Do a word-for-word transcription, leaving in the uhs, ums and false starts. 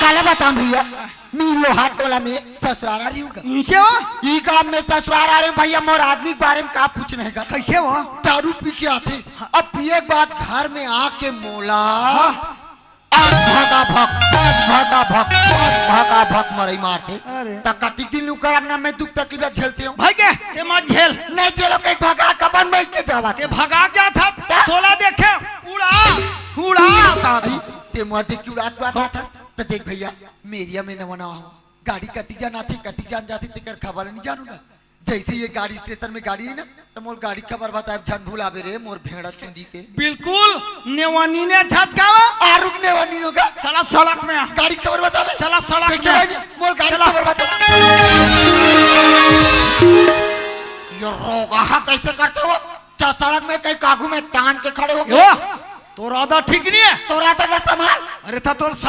अरे बताओ भैया, मैं लोहार टोला में ससुराल आ रही हूँ का? नीचे हो? ई काम में ससुराल आ रहे हैं भैया, मोर आदमी के बारे में का पूछना है का? कैसे हो? दारू पी के आथे, अब पिए के बाद घर में आके मोला हाँ। आज भगा भग, आज भगा भग, आज भगा भग मरई मारथे। अरे। त कतिक दिन लुकर अंगना में दुख तकलीफ झेलते हो? भाई के, ते मत झेल। नहीं झेलो, कहीं भगा कबन में के जावा। ते भगा क्या था? क्या? तोला देखे, उड़ा, उड़ा। अरे, ते मुँह देख के उड़ात बात था। तो देख भैया, मेरिया में नवा नवा हूँ। गाड़ी कतिक जान आथे, कतिक जान जाथे, तेकर खबर नहीं जानूंगा। जैसे ये गाड़ी स्टेशन में गाड़ी है ना, तो मोर गाड़ी खबर बताए, झन भुलाबे रे, मोर भेड़ा चुंदी के। बिल्कुल, नेवानी ने झटकावा। आरुग नेवानी होगा। चला सड़क में आ। गाड़ी खबर बताबे। चला सड़क देखे में। भाई, मोर गाड़ी चला। खबर बताबे। ये रोगा कैसे करते हो? चा सड़क में कहीं कागू में तान के खड़े हो गए। यो, तोर आदत ठीक नहीं है। तोर आदत ला संभाल। अरे था तोर सड़क